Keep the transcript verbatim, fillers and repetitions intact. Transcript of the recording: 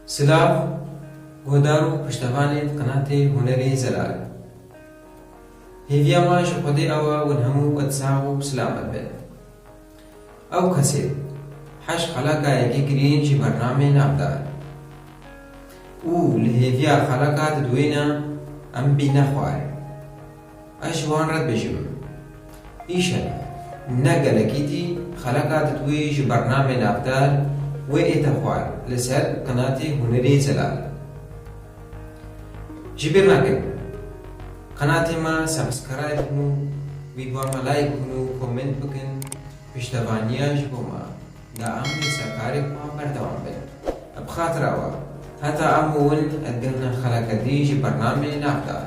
Silav, guhdar û piştevanên qinatê Hunerê Zelal. Hêviya me ji Xwedê ew e hûn hemû qet sax û bi silamet bin. Ew kesê heşt xeleka yekê girîn ji bernamê navdar. Û li hêviya xeleka didwêne em bîne xwarê. Ez ji wan re dibêjim, îşev ne gelekî dî xeleka didwê ji bernamê navdar wê ête xwar li ser qinatê Hunerê Zelal. Ji bîr nakin, qinatê me subscribe bikin û vîdyoya me like bikin û comment bikin, piştevaniya ji bo me da em li ser karê xwe berdewam bin. Bi xatira we, heta em û win digihine xeleka dî ji bernamê navdar.